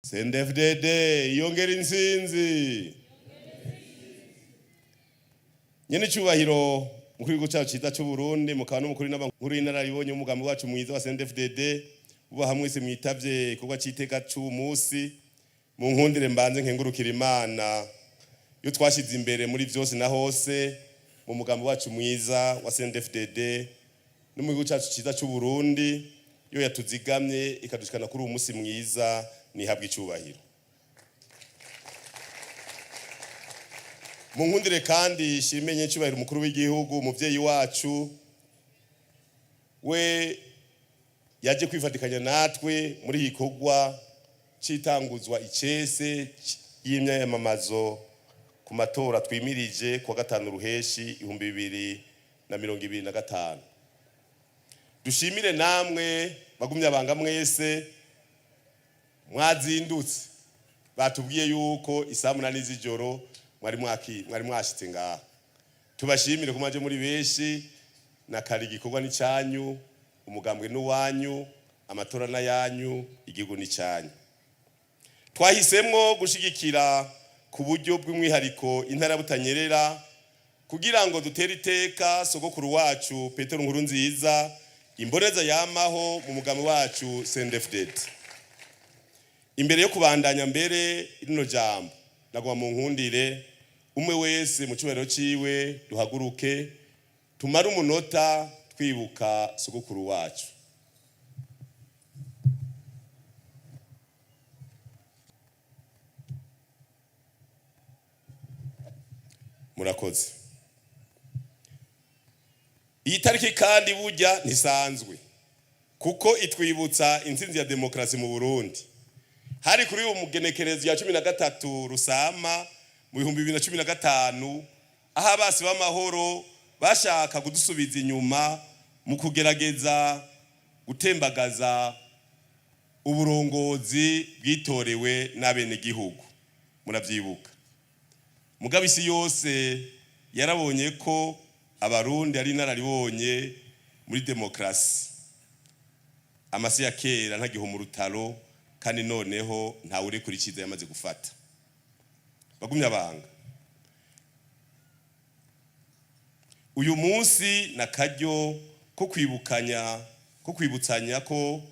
CNDD-FDD yongera intsinzi. Nyene icyubahiro mukuru w'igihugu cyacu cyiza cy'u Burundi, mukaba n'umukuru n'abankuru y'inararibonye w'umugambi wacu mwiza wa CNDD-FDD, uba mwese mwitavye igikorwa c'iteka c'uwu munsi, mu nkundire mbanze nkengurukira Imana yo twashize imbere muri vyose na hose mu mugambi wacu mwiza wa CNDD-FDD no mu gihugu cyacu cyiza cy'u Burundi, yo yatuzigamye ikadushikana kuri uwu munsi mwiza, nihabwa icyubahiro. Mu nkundire kandi shimenye icyubahiro umukuru w'igihugu, umuvyeyi wacu, we yaje kwifatikanya natwe muri iki gikorwa c'itanguzwa icese y'imyamamazo ku matora twimirije kuwa 5 ruheshi 2025. Dushimire namwe bagumye abanga mwese mwazindutse, batubwiye yuko isaha 8 z'ijoro mwari mwashitse ngaha. Tubashimire ko mwaje muri benshi, na kare igikorwa ni cyanyu, umugambwe n'uwanyu, amatora n'ayanyu, igihugu ni cyanyu. Twahisemwo gushigikira ku buryo bw'umwihariko intara ya Butanyerera kugira ngo dutere iteka sogokuru wacu Petero Nkurunziza, imboneza yamaho mu mugambi wacu CNDD-FDD. Imbere yo kubandanya mbere rino jambo, nagomba mu nkundire umwe wese mu cyubahiro ciwe duhaguruke tumare umunota twibuka sogokuru wacu. Murakoze. Iyi tariki kandi burya ntisanzwe kuko itwibutsa intsinzi ya demokarasi mu Burundi. Hari kuri uwo mugenekerezo ya 13 Rusama mu 2015, aho abasi b'amahoro bashaka kudusubiza inyuma mu kugerageza gutembagaza uburongozi bwitorewe n'abenegihugu. Muravyibuka. Mugabo isi yose yarabonye ko abarundi ari inararibonye muri demokarasi. Amasi ya kera ntagihoma urutaro, kandi noneho ntawe urekura iciza yamaze gufata. Bagumye abanga. Uyu munsi nakaryo ko kwibukanya, ko kwibutsanya ko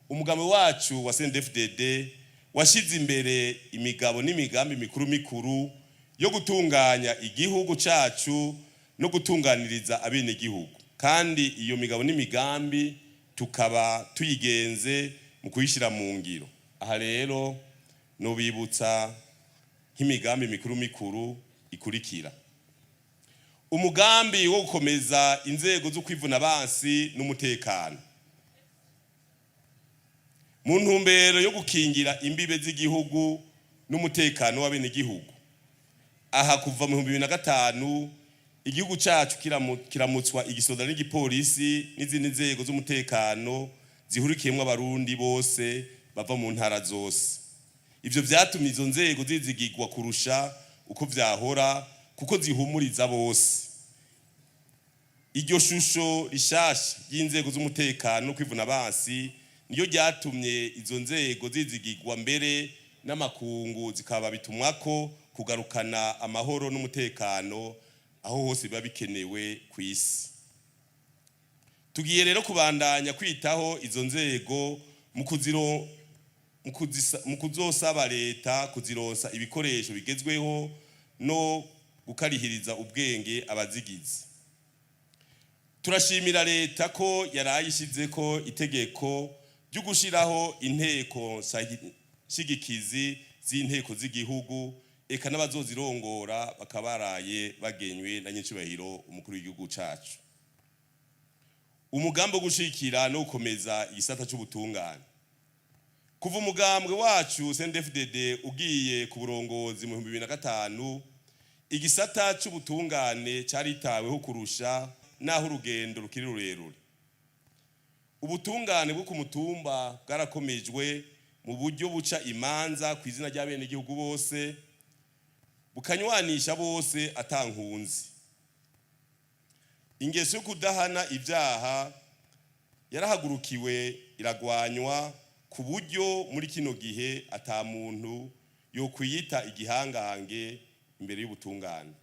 umugambi wacu wa CNDD-FDD washize imbere imigabo n'imigambi mikuru mikuru yo gutunganya igihugu cacu no gutunganiriza abenegihugu, kandi iyo migabo n'imigambi tukaba tuyigenze mu kuyishyira mu ngiro. Aha rero nobibutsa nk'imigambi mikuru mikuru ikurikira: umugambi wo gukomeza inzego zo kwivuna abansi n'umutekano mu ntumbero yo gukingira imbibe z'igihugu n'umutekano w'abenegihugu. Aha kuva mu 2005 igihugu cacu kiramutswa igisoda n'igipolisi n'izindi nzego z'umutekano zihurikiyemwo abarundi bose bava mu ntara zose. Ivyo vyatumye izo nzego zizigirwa kurusha uko vyahora, kuko zihumuriza bose. Iryo shusho rishasha ry'inzego z'umutekano no kwivuna abansi niyo ryatumye izo nzego zizigirwa mbere n'amakungu, zikaba bitumwako kugarukana amahoro n'umutekano aho hose biba bikenewe ku isi. Tugiye rero kubandanya kwitaho izo nzego mu kuzosaba leta kuzironsa ibikoresho bigezweho no gukarihiriza ubwenge abazigize. Turashimira leta ko yaraye ishizeko itegeko ryo gushiraho inteko nshigikizi z'inteko z'igihugu, eka n'abazozirongora bakabaraye bagenywe na nyicubahiro umukuru w'igihugu cacu. Umugambi wo gushikira no gukomeza igisata c'ubutungane. Kuva umugambwe wacu CNDD-FDD ugiye ku burongozi mu 2005, igisata c'ubutungane caritaweho kurusha, naho urugendo rukiri rurerure. Ubutungane bwo ku mutumba bwarakomejwe mu buryo buca imanza ku izina ry'abenegihugu bose, bukanywanisha bose atankunzi. Ingeso yo kudahana ibyaha yarahagurukiwe iragwanywa, Ku buryo muri kino gihe ata muntu yokwiyita igihangange imbere y'ubutungane.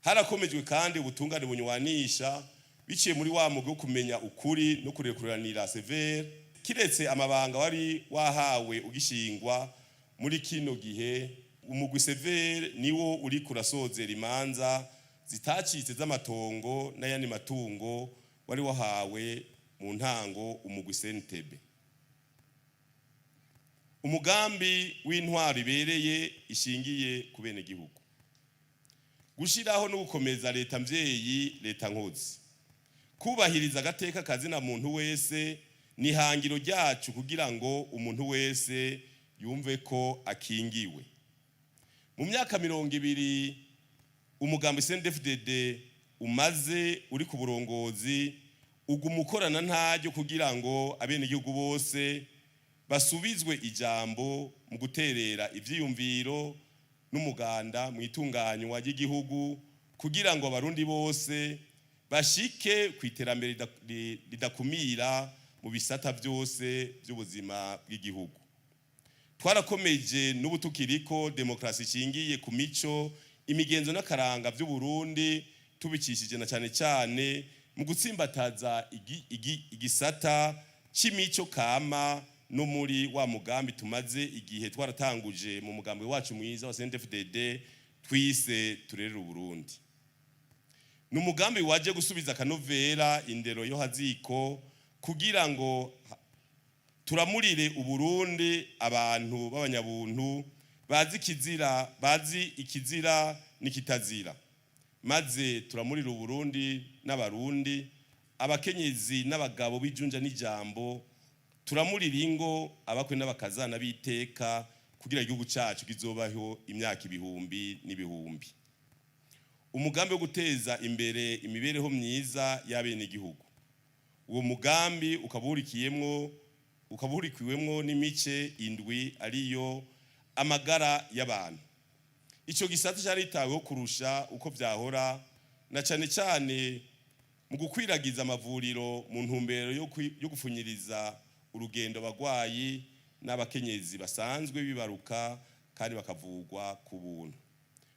Harakomejwe kandi ubutungane bunywanisha biciye muri wa mugwi wo kumenya ukuri no kurekuranira, CVR. Kiretse amabanga wari wahawe ugishingwa, muri kino gihe umugwi CVR niwo uri kurasozera imanza zitacitse z'amatongo n'ayandi matungo wari wahawe mu ntango umugwi CNTB. Umugambi w'intwaro ibereye ishingiye ku benegihugu, gushiraho no gukomeza leta mvyeyi, leta nkozi, kubahiriza agateka kazina muntu wese ni ihangiro ryacu kugira ngo umuntu wese yumve ko akingiwe. Mu myaka 20 umugambi CNDD-FDD umaze uri ku burongozi, uguma ukorana ntaryo kugira ngo abenegihugu bose basubizwe ijambo mu guterera ivyiyumviro n'umuganda mu itunganywa ry'igihugu, kugira ngo Abarundi bose bashike ku iterambere ridakumira mu bisata byose by'ubuzima bw'igihugu. Twarakomeje n'ubu tukiriko demokarasi ishingiye ku mico, imigenzo n'akaranga by'Uburundi, tubicishije na cyane cyane mu gutsimbataza igisata c'imico kama no muri wa mugambi tumaze igihe twaratanguje mu mugambi wacu mwiza wa CNDD-FDD twise "Turerere Uburundi". Ni umugambi waje gusubiza akanovera indero yo haziko, kugira ngo turamurire Uburundi abantu b'abanyabuntu, bazi ikizira, bazi ikizira n'ikitazira, maze turamurire Uburundi n'Abarundi, abakenyezi n'abagabo b'ijunja n'ijambo, turamurira ingo, abakwe n'abakazana b'iteka, kugira igihugu cacu kizobaho imyaka ibihumbi n'ibihumbi. Umugambi wo guteza imbere imibereho myiza y'abenegihugu, uwo mugambi ukaba uhurikiwemwo n'imice indwi, ariyo amagara y'abantu. Ico gisata caritaweho kurusha uko vyahora, na cane cane mu gukwiragiza amavuriro mu ntumbero yo gufunyiriza urugendo abagwayi n'abakenyezi basanzwe bibaruka kandi bakavurwa ku buntu.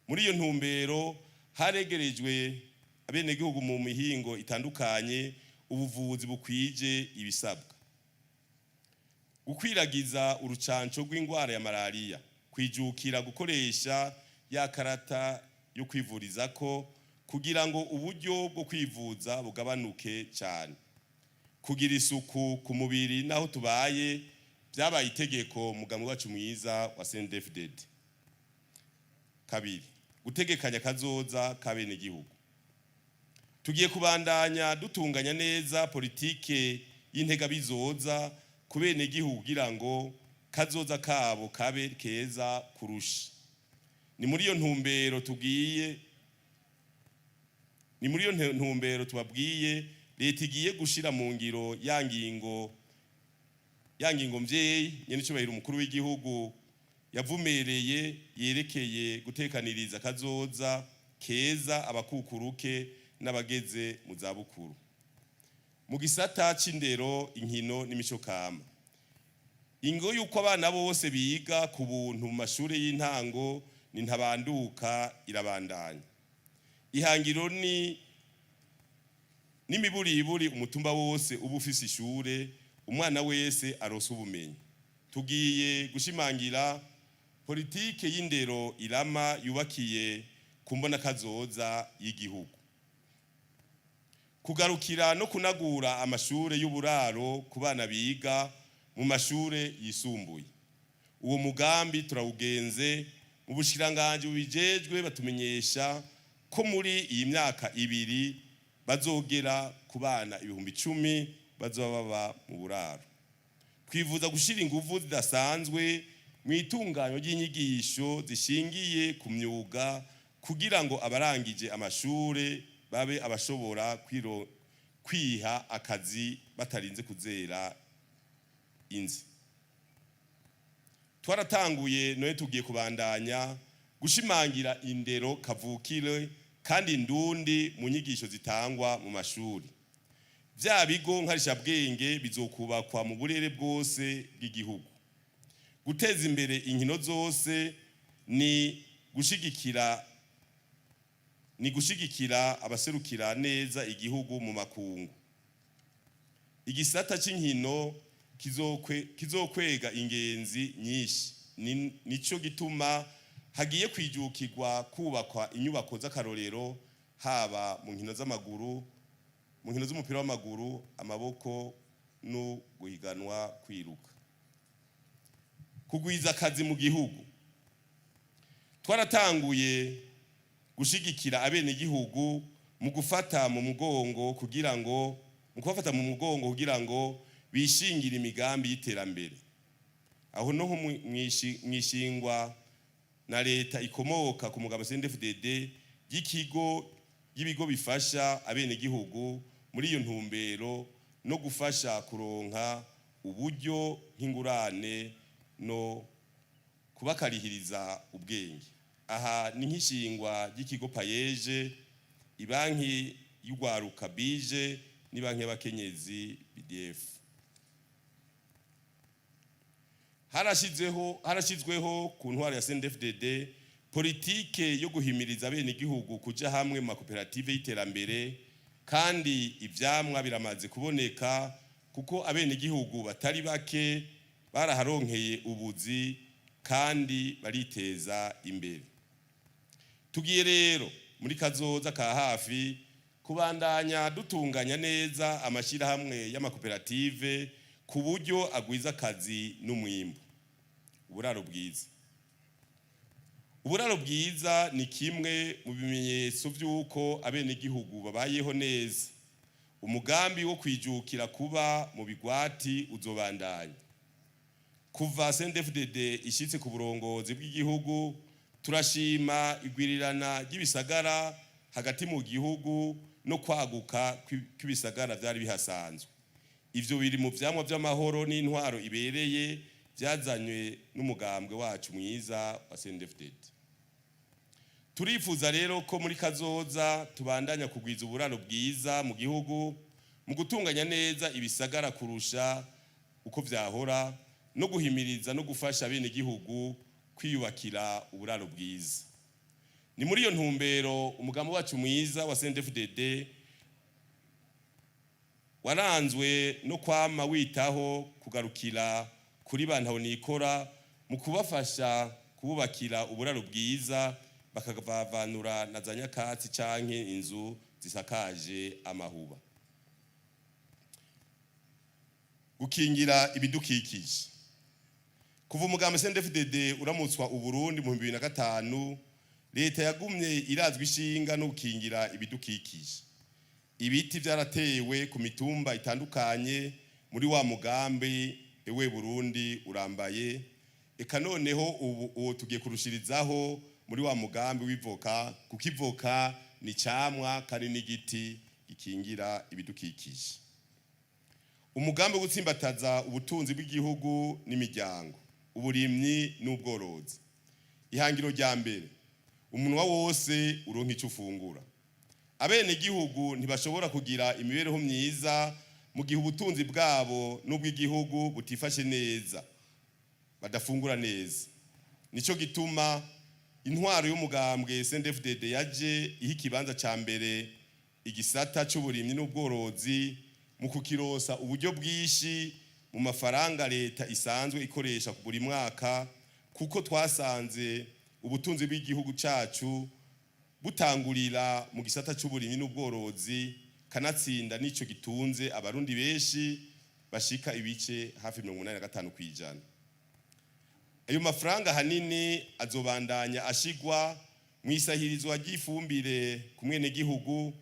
Muri iyo ntumbero haregerejwe abenegihugu mu mihingo itandukanye ubuvuzi bukwije ibisabwa, gukwiragiza urucanco rw'indwara ya malariya, kwijukira gukoresha ya karata yo kwivurizako kugira ngo uburyo bwo kwivuza bugabanuke cyane, kugira isuku ku mubiri n'aho tubaye byabaye itegeko mugambi wacu mwiza wa CNDD-FDD. Kabiri, gutegekanya kazoza k'abenegihugu. Tugiye kubandanya dutunganya neza politike y'integabizoza ku benegihugu kugira ngo kazoza kabo kabe keza kurusha. Ni muri iyo ntumbero tubabwiye leta igiye gushira mu ngiro ya ngingo mvyeyi nyenicubahiro umukuru w'igihugu yavumereye yerekeye gutekaniriza kazoza keza abakukuruke n'abageze mu zabukuru. Mu gisata c'indero, inkino n'imico kama, ingo yuko abana bose biga ku buntu mu mashuri y'intango ni ntabanduka, irabandanya. Ihangiro ni n'imiburiburi umutumba wose uba ufise ishure, umwana wese aronse ubumenyi. Tugiye gushimangira politike y'indero irama yubakiye ku mbonakazoza y'igihugu, kugarukira no kunagura amashure y'uburaro ku bana biga mu mashure yisumbuye. Uwo mugambi turawugenze mu bushikiranganji bubijejwe, batumenyesha ko muri iyi myaka 2 bazogera ku bana 10,000 bazoba baba mu buraro. Twifuza gushira ingufu zidasanzwe mu itunganywa ry'inyigisho zishingiye ku myuga, kugira ngo abarangije amashure babe abashobora kwiha akazi batarinze kuzera inzi. Twaratanguye, none tugiye kubandanya gushimangira indero kavukire kandi ndundi mu nyigisho zitangwa mu mashuri. Vya bigo nkarishabwenge bizokubakwa mu burere bwose bw'igihugu. Guteza imbere inkino zose ni gushigikira abaserukira neza igihugu mu makungu. Igisata c'inkino kizokwega ingenzi nyinshi. Nico gituma hagiye kwijukirwa kubakwa inyubako z'akarorero, haba mu nkino z'amaguru, mu nkino z'umupira w'amaguru, amaboko no guhiganwa kwiruka. Kugwiza akazi mu gihugu. Twaratanguye gushigikira abenegihugu mu kubafata mu mugongo kugira ngo bishingire imigambi y'iterambere. Aho no nko mwishingwa na leta ikomoka ku mugabo CNDD-FDD y'ikigo y'ibigo bifasha abenegihugu muri iyo ntumbero no gufasha kuronka uburyo nk'ingurane no kubakarihiriza ubwenge. Aha ni nk'ishingwa ry'ikigo PAEEJ, ibanki y'urwaruka BIJE n'ibanki y'abakenyezi BDF. Harashizweho ku ntwaro ya CNDD-FDD politike yo guhimiriza abenegihugu kuja hamwe mu makoperative y'iterambere, kandi ivyamwa biramaze kuboneka, kuko abenegihugu batari bake baraharonkeye ubuzi kandi bariteza imbere. Tugiye rero muri kazoza ka hafi kubandanya dutunganya neza amashyirahamwe y'amakoperative ku buryo agwiza akazi n'umwimbu. Uburaro bwiza. Uburaro bwiza ni kimwe mu bimenyetso by'uko abenegihugu babayeho neza. Umugambi wo kwijukira kuba mu bigwati uzobandanya. Kuva CNDD-FDD ishyitse ku burongozi bw'igihugu, turashima igwirirana ry'ibisagara hagati mu gihugu no kwaguka kw'ibisagara byari bihasanzwe. Ivyo biri mu vyamwa vy'amahoro n'intwaro ibereye byazanywe n'umugambwe wacu mwiza wa CNDD-FDD. Turifuza rero ko muri kazoza tubandanya kugwiza uburaro bwiza mu gihugu mu gutunganya neza ibisagara kurusha uko vyahora, no guhimiriza no gufasha bene gihugu kwiyubakira uburaro bwiza. Ni muri iyo ntumbero umugambi wacu mwiza wa CNDD-FDD waranzwe no kwama witaho kugarukira kuri ba ntahonikora mu kubafasha kububakira uburaro bwiza, bakavavanura na za nyakatsi canke inzu zisakaje amahuba. Gukingira ibidukikije. Kuva umugambi CNDD-FDD uramutswa Uburundi mu 2005, leta yagumye irazwa ishinga no gukingira ibidukikije. Ibiti byaratewe ku mitumba itandukanye muri wa mugambi "Ewe Burundi urambaye". Eka noneho ubu tugiye kurushirizaho muri wa mugambi w'ivoka, kuko ivoka ni camwa kandi n'igiti gikingira ibidukikije. Umugambi wo gutsimbataza ubutunzi bw'igihugu n'imiryango, uburimyi n'ubworozi. Ihangiro rya mbere: umunwa wose uronka icyo ufungura. Abenegihugu ntibashobora kugira imibereho myiza mu gihe ubutunzi bwabo n'ubw'igihugu butifashe neza, badafungura neza. Nico gituma intwaro y'umugambwe CNDD-FDD yaje iha ikibanza ca mbere igisata c'uburimyi n'ubworozi mu kukirosa uburyo bwinshi mu mafaranga leta isanzwe ikoresha buri mwaka, kuko twasanze ubutunzi bw'igihugu cacu butangurira mu gisata c'uburimyi n'ubworozi, kanatsinda nico gitunze Abarundi benshi bashika ibice hafi 85%. Ayo mafaranga hanini azobandanya ashigwa mu isahirizwa ry'ifumbire ku mwenegihugu.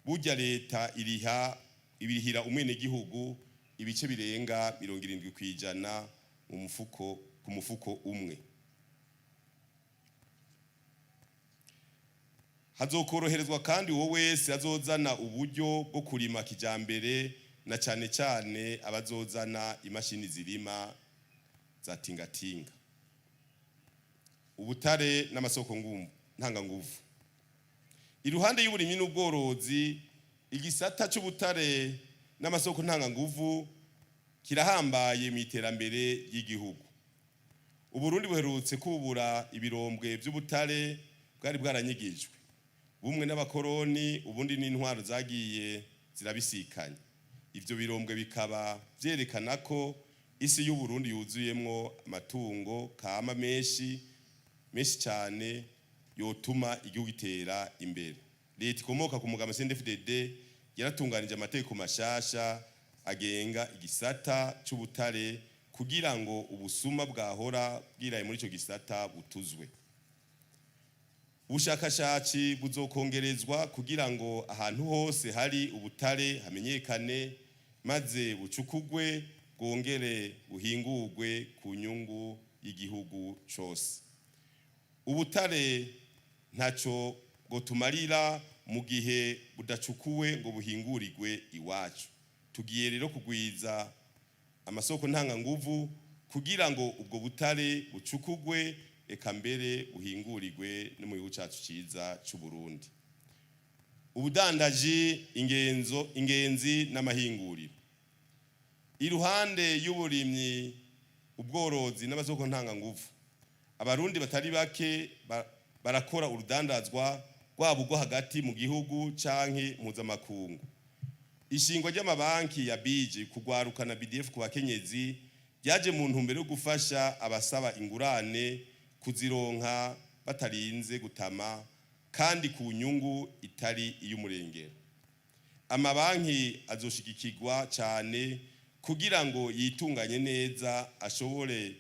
Burya leta iriha ibirihira umwenegihugu ibice birenga 70% mu mufuko, ku mufuko umwe. Hazokoroherezwa kandi uwo wese azozana uburyo bwo kurima kijambere, na cane cane abazozana imashini zirima za tingatinga. Ubutare n'amasoko ntanganguvu. Iruhande y'uburimyi n'ubworozi, igisata c'ubutare n'amasoko ntanganguvu kirahambaye mu iterambere ry'igihugu. Uburundi buherutse kubura ibirombwe by'ubutare bwari bwaranyigijwe bumwe n'abakoroni, ubundi n'intwaro zagiye zirabisikanya. Ivyo birombwe bikaba vyerekana ko isi y'Uburundi yuzuyemwo amatungo kama menshi menshi cyane yotuma igihugu itera imbere. Leta ikomoka ku mugambwe CNDD-FDD yaratunganije amategeko mashasha agenga igisata c'ubutare kugira ngo ubusuma bwahora bwiraye muri ico gisata butuzwe. Ubushakashatsi buzokongerezwa kugira ngo ahantu hose hari ubutare hamenyekane, maze bucukugwe bwongere buhingurwe ku nyungu y'igihugu cose. Ubutare ntaco bwotumarira mu gihe budacukuwe ngo buhingurirwe iwacu. Tugiye rero kugwiza amasoko ntanganguvu kugira ngo ubwo butare bucukugwe, eka mbere buhingurirwe no mu gihugu cacu ciza c'u Burundi. Ubudandaji, ingenzo, ingenzi n'amahinguriro. Iruhande y'uburimyi, ubworozi n'amasoko ntanganguvu, Abarundi batari bake barakora urudandazwa rwabo rwo hagati mu gihugu canke mpuzamakungu. Ishingwa ry'amabanki ya BIJE kugwaruka na BDF ku bakenyezi ryaje mu ntumbero yo gufasha abasaba ingurane kuzironka batarinze gutama kandi ku nyungu itari iy'umurengera. Amabanki azoshigikirwa cyane kugira ngo yitunganye neza, ashobore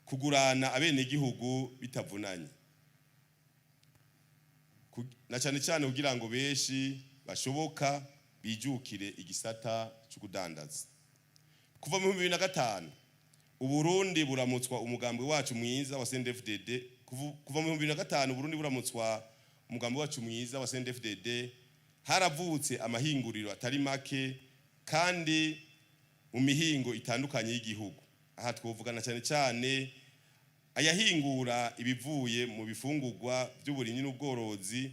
kugurana abenegihugu bitavunanye, na cyane cyane kugira ngo benshi bashoboka bijukire igisata cyo kudandaza. Kuva mu 2005 Uburundi buramutswa umugambi wacu mwiza wa CNDD-FDD, kuva mu 2005 Uburundi buramutswa umugambi wacu mwiza wa CNDD-FDD, haravutse amahinguriro atari make kandi mu mihingo itandukanye y'igihugu. Aha twovugana cyane cyane ayahingura ibivuye mu bifungurwa by'uburimyi n'ubworozi.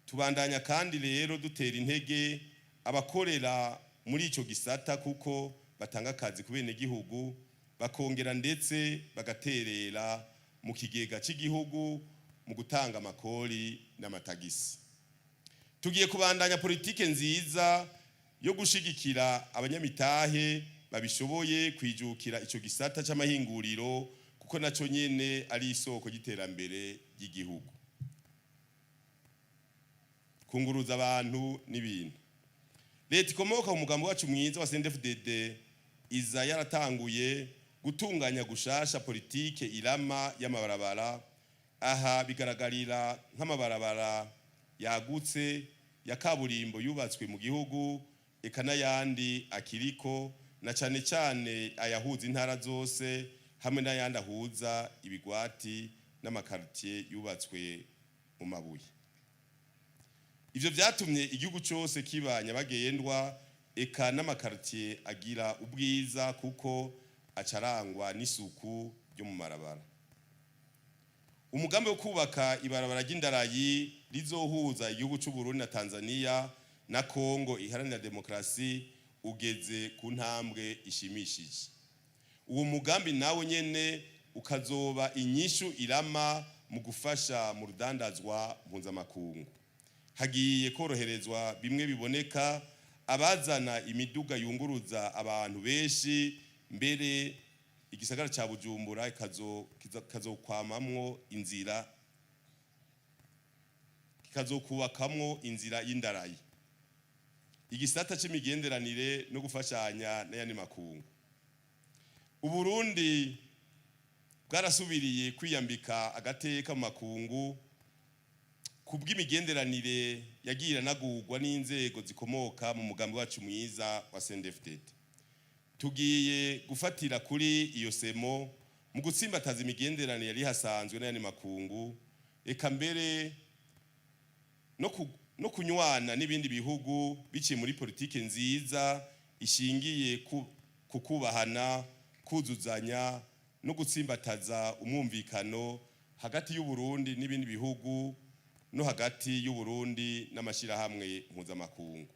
Tubandanya kandi rero dutera intege abakorera muri ico gisata, kuko batanga akazi ku benegihugu, bakongera ndetse bagaterera mu kigega cy'igihugu mu gutanga amakori n'amatagisi. Tugiye kubandanya politike nziza yo gushigikira abanyamitahe babishoboye kwijukira ico gisata c'amahinguriro, kuko naco nyene ari isoko ry'iterambere ry'igihugu. Kunguruza abantu n'ibintu. Leta ikomoka mu mugambi wacu mwiza wa CNDD-FDD iza yaratanguye gutunganya gushasha politike irama y'amabarabara. Aha bigaragarira nk'amabarabara yagutse ya kaburimbo yubatswe mu gihugu, eka n'ayandi akiriko, na cane cane ayahuza intara zose hamwe n'ayandi ahuza ibigwati n'amakartier yubatswe mu mabuye. Ivyo vyatumye igihugu cose kiba nyabagendwa, eka n'amakartier agira ubwiza kuko acarangwa n'isuku ryo mu marabara. Umugambi wo kubaka ibarabara ry'indarayi rizohuza igihugu c'u Burundi na Tanzania na Kongo Iharanira Demokarasi ugeze ku ntambwe ishimishije. Uwo mugambi nawo nyene ukazoba inyishu irama mu gufasha mu rudandazwa mpuzamakungu. Hagiye koroherezwa bimwe biboneka abazana imiduga yunguruza abantu benshi, mbere igisagara ca Bujumbura ikazokwamamwo inzira, kikazokubakamwo inzira y'indarayi. Igisata c'imigenderanire no gufashanya n'ayandi makungu. Uburundi bwarasubiriye kwiyambika agateka mu makungu kubw'imigenderanire yagiye iranagurwa n'inzego zikomoka mu mugambi wacu mwiza wa CNDD-FDD. Tugiye gufatira kuri iyo semo mu gutsimbataza imigenderanire yari hasanzwe n'ayandi makungu, eka mbere no kunywana n'ibindi bihugu biciye muri politike nziza ishingiye ku kubahana, kuzuzanya no gutsimbataza umwumvikano hagati y'u Burundi n'ibindi bihugu no hagati y'u Burundi n'amashirahamwe mpuzamakungu.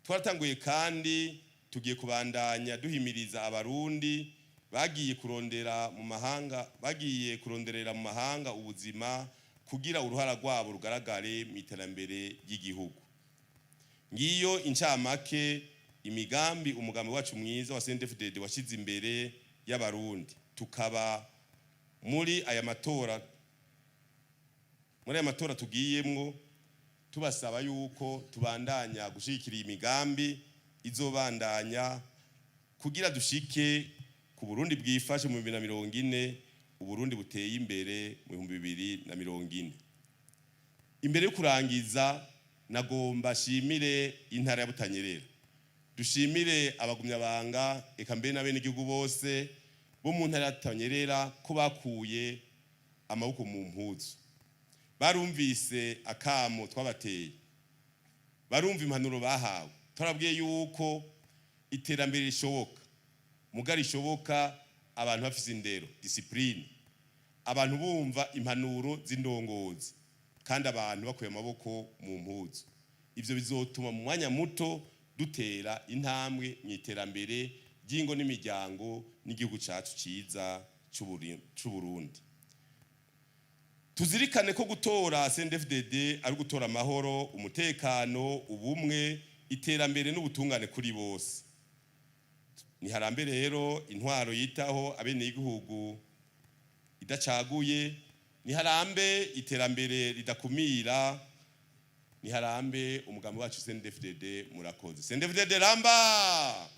Twaratanguye kandi tugiye kubandanya duhimiriza Abarundi bagiye kurondera mu mahanga, bagiye kuronderera mu mahanga ubuzima, kugira uruhara rwabo rugaragare mu iterambere ry'igihugu. Ngiyo incamake imigambi umugambi wacu mwiza wa CNDD-FDD washyize imbere y'Abarundi. Tukaba muri aya matora tugiyemwo, tubasaba yuko tubandanya gushigikira iyi migambi izobandanya kugira dushike ku Burundi bwifashe mu 2040, Uburundi buteye imbere mu 2040. Imbere yo kurangiza, nagomba shimire intara ya Butanyerera, dushimire abagumyabanga, eka mbere n'abenegihugu bose bo mu ntara ya Butanyerera ko bakuye amaboko mu mpuzu, barumvise akamo twabateye, barumva impanuro bahawe. Turabwiye yuko iterambere rishoboka, muga rishoboka abantu bafise indero, discipline, abantu bumva impanuro z'indongozi, kandi abantu bakuye amaboko mu mpuzu. Ivyo bizotuma mu mwanya muto dutera intambwe mu iterambere ry'ingo n'imiryango n'igihugu cacu ciza c'Uburundi. Tuzirikane ko gutora CNDD-FDD ari gutora amahoro, umutekano, ubumwe, iterambere n'ubutungane kuri bose. Niharambe rero intwaro yitaho abenegihugu idacaguye, niharambe iterambere ridakumira, niharambe umugambi wacu CNDD-FDD. Murakoze. CNDD-FDD ramba!